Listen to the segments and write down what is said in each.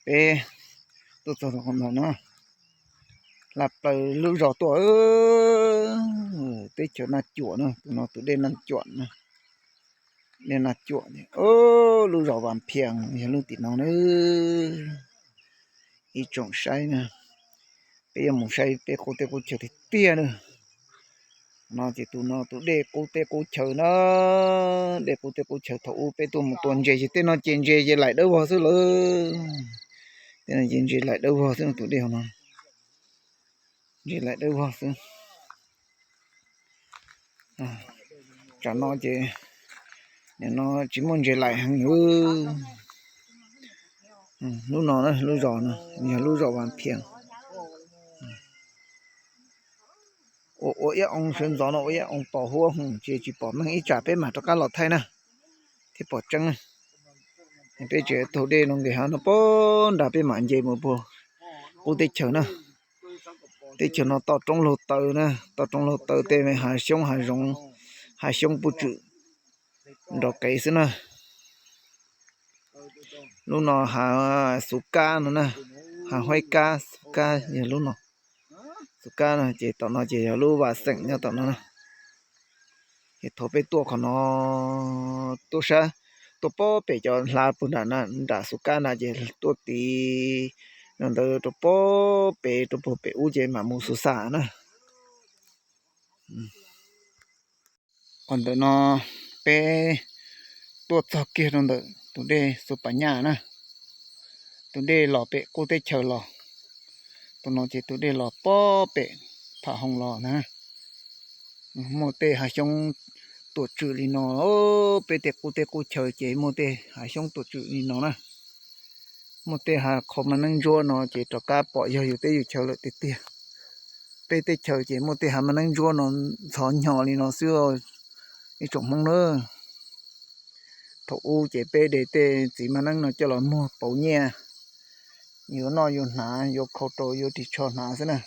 Peb tuaj txog qhov no na, hla plaws lub zos tuaj, teb chaws Naj Cuam na, tus no tus dej Naj Cuam na, dej Naj Cuam, lub zos Vas Phias yog lub tim no na. Ib tsoom saib na, peb yuav mus saib peb qub teb qub chaw tiag tiag na. No ces tus no tus dej qub teb qub chaw na, dej qub teb qub chaw thaum ub peb tuaj mus tua ntses ces tej no ces ntses ces laim dawb vog xwb lawm. Tej no ces ntses laim dawb vog xwb no, tus dej no ntses laim dawb vog xwb. Tsam no ces nim no tsis muaj ntses laim heev li. Lub no na, lub zos no yog lub zos Vas Phias. Ua ua ib oo sawv ntxov no ua ib oo pos huab hwm ces tsis pom meej, ib tsam peb mam rov qab los thaij na thiaj pom tseeb. Peb tseem taug dej no nqis hav no pog nrad peb mam nce mus puag qub teb chaws na. Teb chaws no toj roob laug taw na, toj roob laug taw tej hav xyoob hav zoov, hav xyoob puv tswm nrov qees xwb na. Lub no hav Xuv Kab no na, hav Huaib Kab, Xuv Kab yog lub no. Xuv Kab no ces tom no ces yog lub vaj xeem nyob tom no na. Ces thaum peb tuaj qhov no, tuaj sab, tuaj pob pem cov hla puag nram na, nram Xuv Kab na ces tuaj tid no ntawd rau pob pem, rau puag pem ub ces mam mus Xuv Xas na. Qhov ntawm no peb tuaj txog kiag rau ntawm tus dej Xus Pas Nyaj na, tus dej los pem qub teb chaws los. Tus no ces tus dej los pob pem Pham Hoov los na. Muaj tej hav xyoob tuam tswm li no, peb tej qub teb qub chaw ces muaj tej hav xyoob tuam tswm li no na. Muaj tej hav qhov mas neeb ntsuab no ces rov qab pom yog yus teb yus chaw lawm tiag tiag. Peb teb chaws ces muaj tej hav mas neeb ntsuab no ntxhov hnyo li no xwb, ib tsoom Hmoob na. Thaum ub ces peb de tej txiv mas neeb no coj los muag pauv nyiaj, yuav noj yuav hnav, yuav khau rau yuav ris tsho hnav xwb na.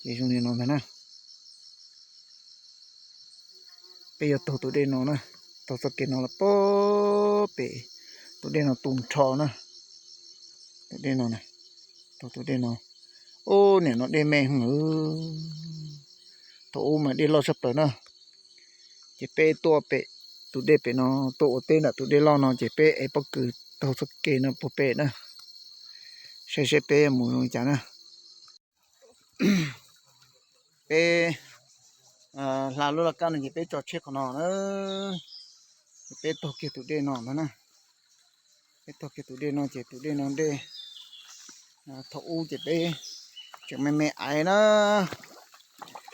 Ces zoo li no ntag na. Peb yuav taug tus dej no na, taug txoj kev no los pob pem, tus dej no tu nrho na. Tus dej no, taug tus dej no, ub, nim no dej me heev. Thaum ub mas dej loj tshaj plaws na. Ces peb tuaj pem tus dej pem no, tuaj ua teb nram tus dej loj no ces peb ev pob kws taug txoj kev no puag pem na, saib seb peb mus zoo li cas na. Peb hla lub laj kab no ces peb tso tsheb qhov no na, peb taug kiag tus dej no ntag na. Peb taug kiag tus dej no ces tus dej no dej, thaum ub ces peb tseem me me aiv na,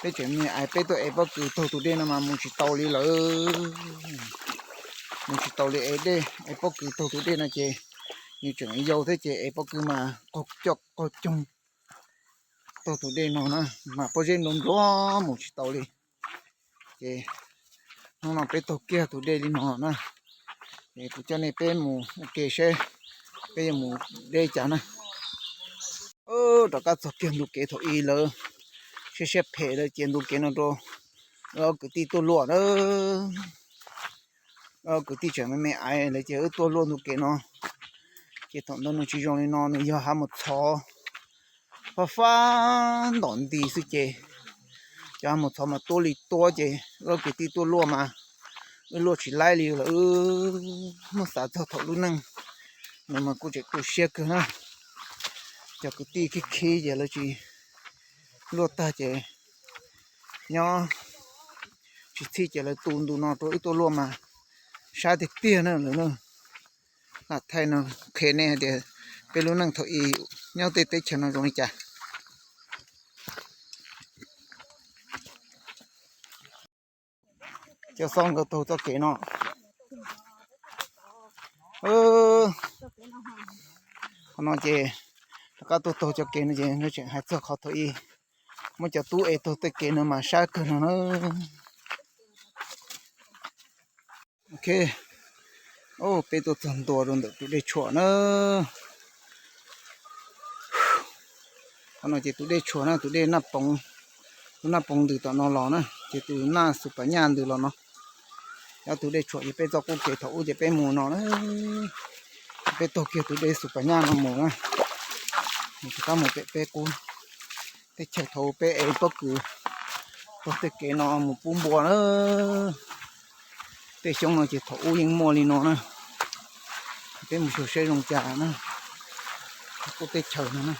peb tseem me me aiv peb tuaj ev pob kws taug tus dej no mas mus tsis tau li lawm. Mus tsis tau li, ev dej ev pob kws taug tus dej no ces yus tseem yau thiab ces ev pob kws mas qaug coj qaug coog taug tus dej no na, mas pob zeb nplua nplua mus tsis tau li. Ces hnub no peb taug kiag tus dej li no na, es kuv coj nej peb mus ua ke seb peb yuav mus deb cas na. Rov qab txog kiag ntu kev thaum ub lawm, siab siab phem lawm ces ntu kev no rau ob kwv tij tuaj luaj na. Ob kwv tij tseem me me aiv lawm ces wb tuaj luaj ntu kev no. Ces thaum ntawd nws tsis zoo li no, nws yog hav mus txhov fab fab ntom nti xwb ces cov hav mus txhov mas tuab li tuab ces wb ob kwv tij tuaj luaj mas wb luaj tsis laib li lawm. Wb muab xav txog thaum lub neej no mas kuj tseem tu siab kawg na. Cov kwv tij khib khib ces lawv tsis luaj tag ces nyob tsis txhij ces lawv tu ntu no rau wb tuaj luaj mas sab tiag tiag na lawm na. Lam thaij no qhia nej hais tias peb lub neej thaum ub nyob tej teb chaws no zoo li cas. Cov xob nkawd taug txoj kev no. Qhov no ces rov qab tuaj taug cov kev no ces nkawd tseem hais txog qhov thaum ub muab cov tub ev taug tej kev no mas sab kawg no na. Ok, peb tuaj txog ntua rau ntawm tus dej tshuam na. Qhov no ces tus dej tshuam na, tus dej Naj Poov, tus Naj Poov ntws tom no los na, ces tus Naj Xus Pas Nyaj ntws los no. Yog tus dej tshuam ces peb txoj qub kev thaum ub ces peb mus no na. Peb taug kiag tus dej Xus Pas Nyaj no mus na, mus rov qab mus pem peb qub teb chaws thaum peb ev pob kws taug tej kev no mus pub npua na. Tej xyoob no ces thaum ub yeej muaj li no na. Peb mus xyuas seb zoo cas na, qub teb chaws no na.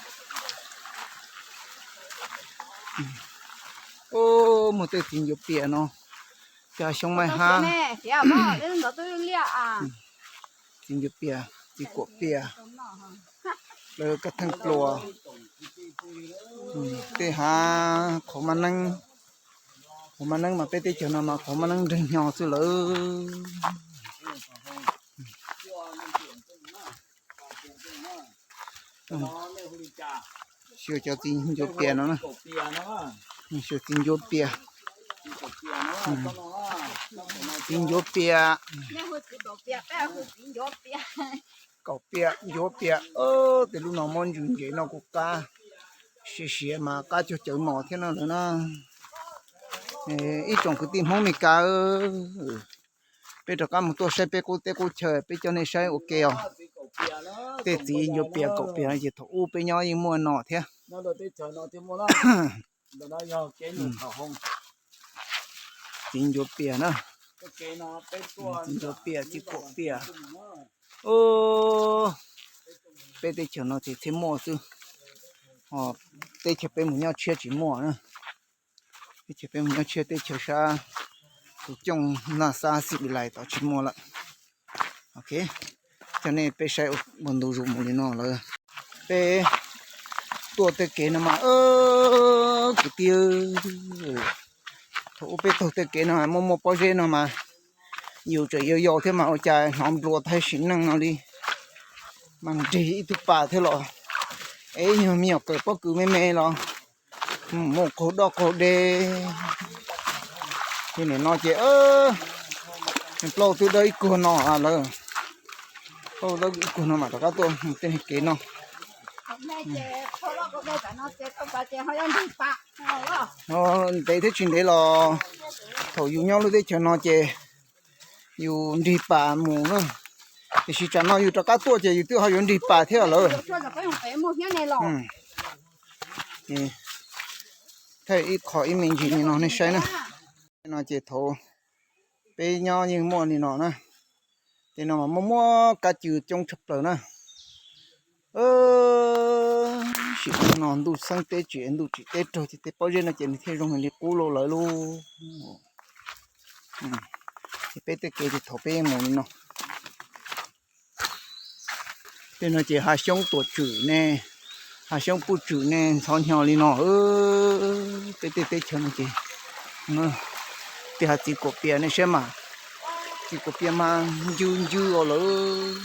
Muaj tej txiv ncuav pias no, cov xyoob maij hab. Txiv ncuav pias, txiv kuam pias, lawv kav theej pluas. Tej hav qhauv maj neeb, qhauv maj neeb mas peb teb chaws no mas qhauv maj neeb nreeg hnyo xwb lawm. Xyuas cov txiv ncuav pias no na. Xyuas txiv ncuav pias, txiv ncuav pias, kaum pias ncuav pias. Tej lub no muab ntsws ntsev no kuj qab, siav siav mas qab cuag cawv mos thiab no lawm na. Ib tsoom kwv tij Hmoob Meskas, peb rov qab mus tuaj saib peb qub teb qub chaw, peb coj nej saib ua ke os. Tej txiv ncuav pias kaum pias no ces thaum ub peb nyob yeej muaj no thiab. Txiv ncuav pias na, txiv ncuav pias, txiv kuam pias. Peb teb chaws no ces thiaj muaj xwb, teb chaws peb mus nyob tshiab tsis muaj na. Teb chaws peb mus nyob tshiab teb chaws sab tus cooj Naj Xab Xib Vis Lais tod tsis muaj lawm. Ok, coj nej peb saib ua ntu zus mus li no lawm. Peb tuaj tej kev no mas kwv tij, thaum ub peb taug tej kev no muaj muaj pob zeb no mas yus tseem yau yau thiab mas ua cas hnov nplua tag sim neej no li, mas nrig ib tug pas thiab los, es yog me nyuam kawm pob kws me me los muaj qaug doj qaug de. Ces nim no ces plaub twb dawb ib kuag no lawm, plaub dawb ib kuag no mam rov qab tuaj tej kev no. Ntev thiab tsis ntev los thaum yus nyob lub teb chaws no ces yus nrig pas mus na, tiam sis tsam no yus rov qab tuaj ces yus twb ho yuav nrig pas thiab lawm. Thaij ib qho ib me ntsis li no nej saib na. No ces thaum peb nyob yeej muaj li no na. Tej no mas muaj muaj kab cw coob tshaj plaws na. Sim no ntuj xeeb teb tsis, ntuj tsim teb raug ces tej pob zeb no ces nws thiaj zoo li qub lauj lawm lauj. Ces peb tej kev ces thaum peb yeej mus li no. Tej no ces hav xyoob tuam tswm ne, hav xyoob puj tswm ne, ntxhov hnyo li no. Peb tej teb chaws no ces, tej hav txiv kuam pias nej saib mas, txiv kuam pias mas ncw ncw os lawm.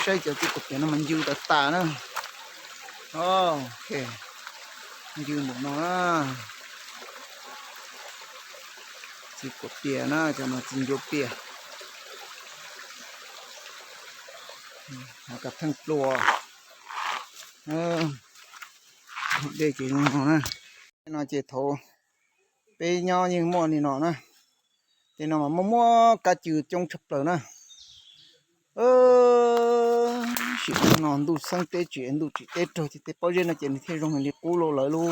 Saib cov txiv kuam pias no mas ncw tas tas na. Ncw npaum no na. Txiv kuam pias na, cov no txiv ncuav pias. Hav kav theej pluas. Dej ces zoo no na. Tej no ces thaum peb nyob yeej muaj li no na. Tej no mas muaj muaj kab cw coob tshaj plaws na. Sim no ntuj xeeb teb tsis, ntuj tsim teb raug ces tej pob zeb no ces nws thiaj zoo li qub lauj lawm lauj.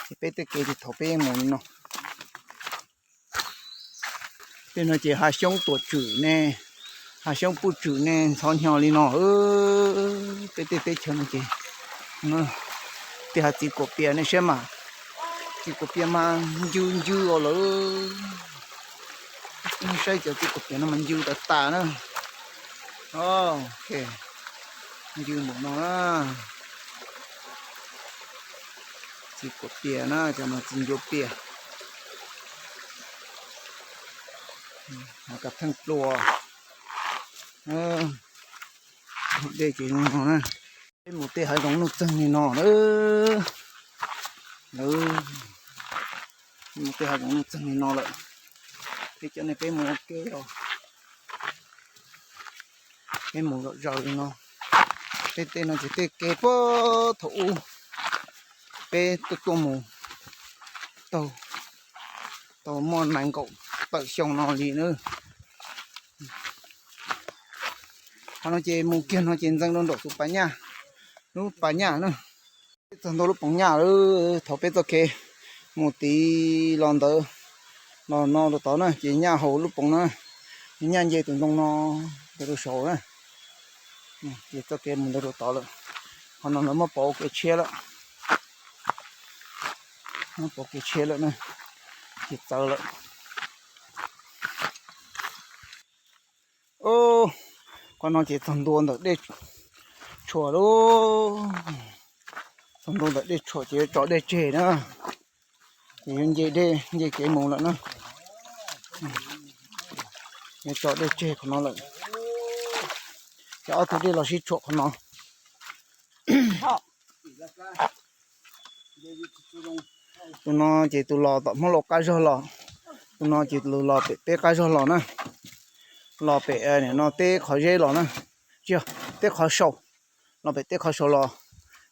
Ces peb tej kev ces thaum peb yeej mus li no. Tej no ces hav xyoob tuam tswm ne, hav xyoob puj tswm ne, ntxhov hnyo li no. Peb tej teb chaws no ces, tej hav txiv kuam pias nej saib mas, txiv kuam pias mas ncw ncw os lawm. Saib cov txiv kuam pias no mas ncw tas tas na. Ncw npaum no na. Txiv kuam pias na, cov no txiv ncuav pias. Hav kav theej pluas. Dej ces zoo no na. Peb mus tej hav zoov nuj txeeg li no lawm. Mus tej hav zoov nuj txeeg li no lawm. Peb coj nej peb mus ua ke os. Peb mus zom zaws li no. Tej tej no ces tej kev puag thaum ub peb tuaj tuaj mus tau, tau muaj nees nkaum tawm xyoo no li na. Qhov no ces mus kiag no ces ntxeev rau nraum tus pas nyaj, lub pas nyaj na. Peb txog ntua lub poos nyaj lawm, thaum peb txoj kev mus tid los ntawd, los no rau tod na ces nyaj hauv lub poos na, nyaj nce tus ntoo no ntawd rau saud na. Ces txoj kev mus ntawd rau tod lawm. Qhov no lawv muab pauv kev tshiab lawm, muab pauv kev tshiab lawm na, ces txawv lawm. Qhov no ces txog ntua ntawm dej tshuam lauj, txog ntua ntawm dej tshuam ces yuav tso dej tseg na, ces yuav nce dej nce kev mus lawm na, yuav tso dej tseg qhov no lawm, ces ob tug dej los sib tshuam qhov no. Tus no ces tus los tom Hmoob Lauj qab zog los, tus no ces tus los pem peb qab zog los na, los pem nim no teb qhov zeb los na, tsis yog, teb qhov saud, los pem teb qhov saud los.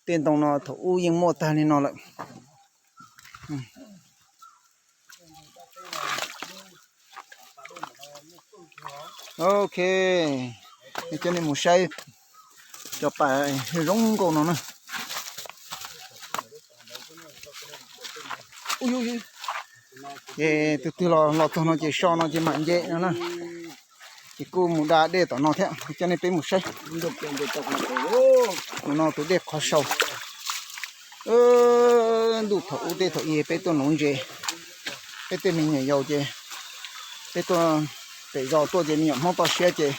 Tej ntoo no thaum ub yeej muaj tag li no lawm. Ok, coj nej mus saib cov pas zoo nkauj no na. Ces tus twg los los txog no ces so no ces mam nce no na. Ces kuj mus da dej tom no thiab, coj nej peb mus saib. Tus no tus dej qhov saud. Ntuj thaum ub tej thaum i peb tuaj nuv ntses, peb tej me nyuam yaus ces peb tuaj pem zos tuaj ces me nyuam Hmoob toj siab ces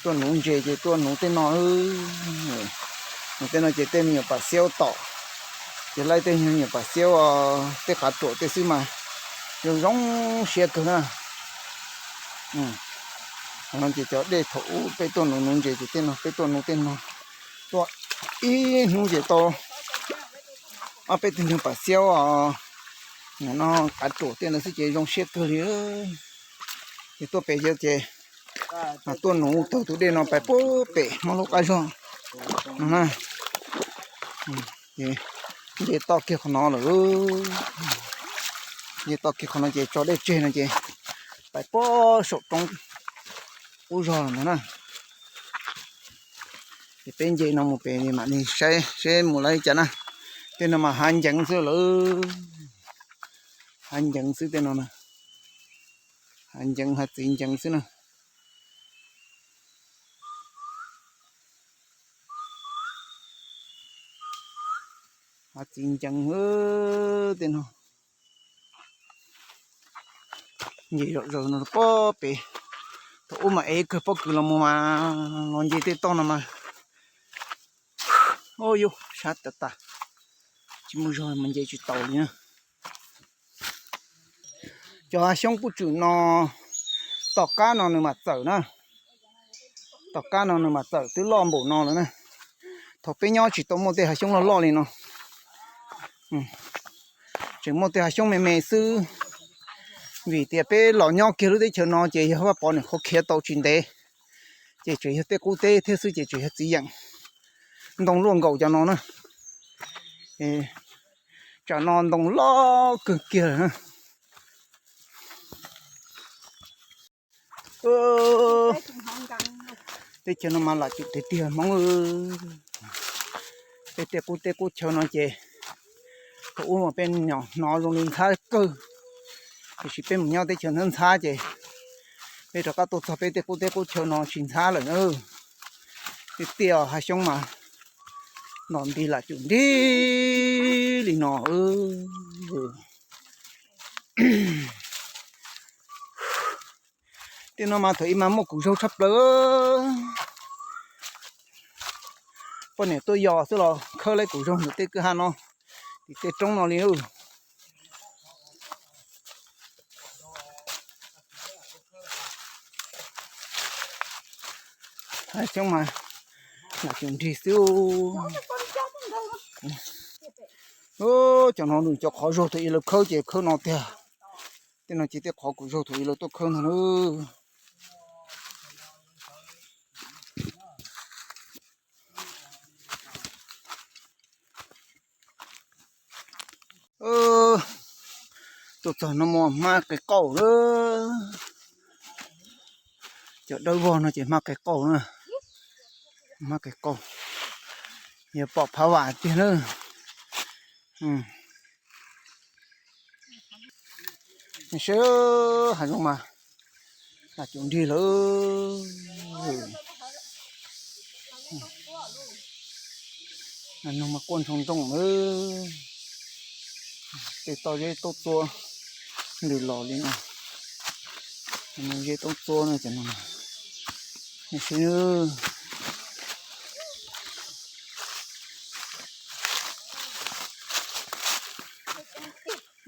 tuaj nuv ntses ces tuaj nuv tej no. Nuv tej no ces tej me nyuam pas xiaub tom, ces laib tej me nyuam pas xiaub, tej qav ruam tej xwb mas zoo zoo siab kawg na. Qhov no ces cov dej thaum ub peb tuaj nuv nuv ntses ces tej no peb tuaj nuv tej no, tuaj ib hnub ces tau ob peb tug nyuag pas xiaub os, nim no qav ruam tej ntawd xwb ces zoo siab kawg li. Ces tuaj pem ces, ces tuaj nuv taug tus dej no pais puag pem Hmoob Lauj qab zog no na. Ces nce toj kiag qhov no lawm, nce toj kiag qhov no ces tso dej tseg no ces pais puag saum roob qub zog lawm ntag na. Ces peb nce no mus pem mam li saib seb mus lawv li cas na. Tej no mas hav nceev xwb lawm, hav nceev xwb tej no na, hav nceev hav txiv nceev xwb na. Hav txiv nceev tej no. Nce zom zaws no pob pem, thaum ub mas ev kawg pob kws los mus mas los nce tej toj no mas, ua yuj sab tas tas, tsis muaj zog mas nce tsis taus li na. Cov hav xyoob puj tswm no, tom qab no nws mam txawm na, tom qab no nws mam txawm twb loj npaum no lawm na. Thaum peb nyob tsis tau muaj tej hav xyoob loj loj li no, tseem muaj tej hav xyoob me me xwb. Vim tias peb los nyob kiag lub teb chaws no ces yog Vaj Pov niam qhuav khiav tau tsis ntev, ces tseem yog tej qub teb thiab xwb ces tseem yog txiv yeem. Ntoo luaj nkaus cov no na, tsam no ntoo loj kawg kiag lawm na. Teb chaws no mas lam cum tiag tiag Hmoob. Peb tej qub teb qub chaw no ces thaum ub mas peb nyom hnov zoo li ntxhab kawg, tiam sis peb mus nyob teb chaws ntxhab ntxhab ces peb rov qab tuaj txog peb tej qub teb qub chaw no tsis ntxhab lawm na. Tiag tiag hav xyoob mas ntom nti lam cum nrig li no. Tej no mas thaum ub mas muaj kuv zaug tshaj plaws. Poj niam tuaj yos xwb los khawb laib kuv zaug ntawm tej kwj ha no, tim tej roob no li. Hav xyoob mas lam cum nrig xwb. Cov no nws cov qhov zaug thaum ub lawv khawb ces khawb no tiag. Tej no ces tej qhov kuv zaug thaum ub lawv tuaj khawb ntag na. Tuaj txog no mas hmab qe qaug lawm. Cov dawb vog no ces hmab qe qaug na. Mas kev qaug, yog pom phav vam tiag na. Seb, hav zoov mas lam cum nrig lawm. Nag mas quaj ntsoog ntsoog lawm. Tej toj zeb tauj txua ntws los li no. Zeb tauj txua no ces no, seb,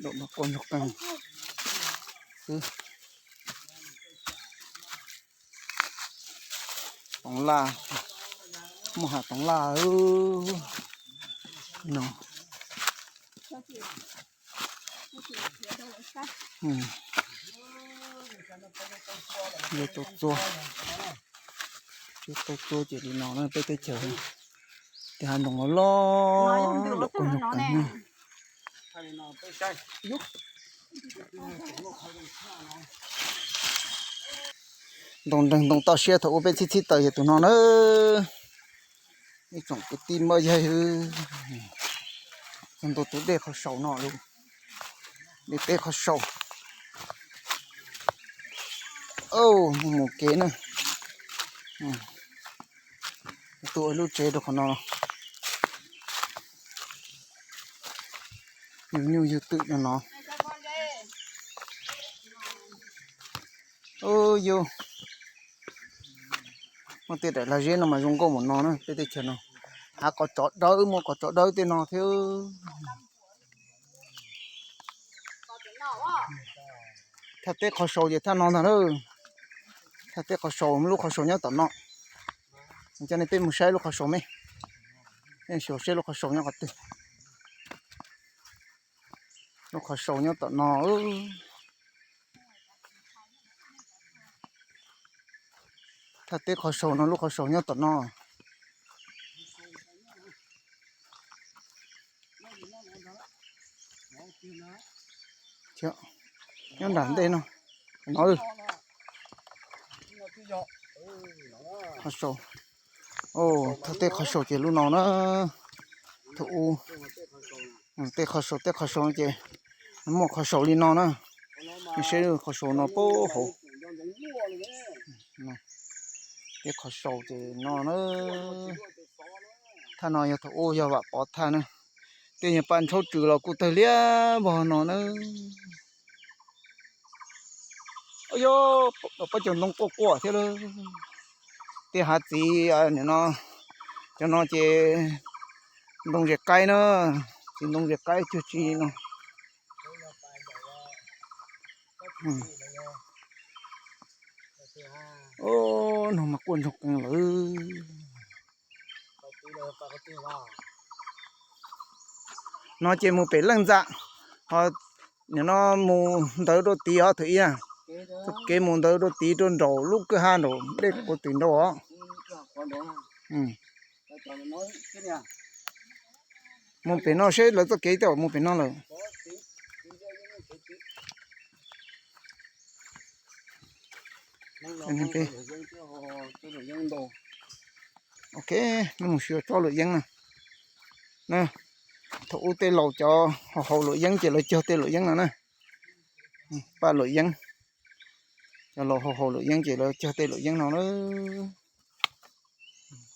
dam mas quaj ntsoog qeeg xwb. Toov laj, muaj hav toov laj no. Zeb tauj txua, zeb tauj txua ces li no na peb teb chaws. Tej hav ntoo loj loj dam quaj ntsoog qeeg na. Ntoo nreeg ntoo toj siab thaum ub peb txhib txhib taws yog tus no na. Ib tsoom kwv tij npawg yawg, txog ntua tus dej qhov saus no lawm, dej teb qhov saus. Mus mus kev na, tuaj lub tsev rau qhov no, yug nyuj yug twm no no. Yus muaj tej daim lag zeb no mas zoo nkauj mus no na, peb teb chaws no. Hav qhov tsov dawb, muaj qhov tsov dawb tej no thiab. Thaj teb qhov saus ces thaj no ntag na. Thaj teb qhov saus, lub qhov saus nyob tom no. Coj nej peb mus saib lub qhov saus me, xyuas seb lub qhov saus nyob qhov twg. Lub qhov saus nyob tom no. Thaj teb qhov saus no, lub qhov saus nyob tom no. Nyob nram ntej no, no. Qhov saus, thaj teb qhov saus ces lub no na. Thaum ub, tej qhov saus, tej qhov saus ces muaj qhov saus li no na. Seb qhov saus no puag hauv. Tej qhov saus ces no na. Thaj no yog thaum ub yog Vam Pov thaj na. Tej yog Paj Ntshauv Tswm los kuj tawg liab vog no na. Yog pob caus ntoo quaj quaj thiab lawm. Tej hav txiv no, cov no ces ntoo zes qaib na, txiv ntoo zes qaib cuag tsi no. Ub, no mas quaj ntsoog qees lawm. No ces mus pem Leej Ntxa, ho nim no mus ntawd rau tid os, thaum ib txoj kev mus ntawd rau tid rau nraum lub kwj ha nraum dej Quav Twm nraud os. Mus pem no seb lawv txoj kev tej zaum mus pem no lawm. Ok, nej mus xyuas tsob luam yeeb na. Thaum ub tej laus cov haus haus luam yeeb ces lawv cog tej luam yeeb no na. Paj luam yeeb, cov laus haus haus luam yeeb ces lawv cog tej luam yeeb no na.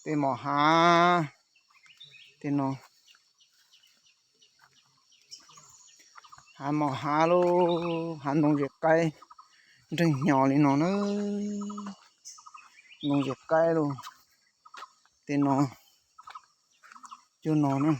Tej mos hav, tej no, hav mos hav lauj, hav ntoo zes qaib nreeg hnyo li no na. Ntoo zes qaib lauj, tej no, cuag no na.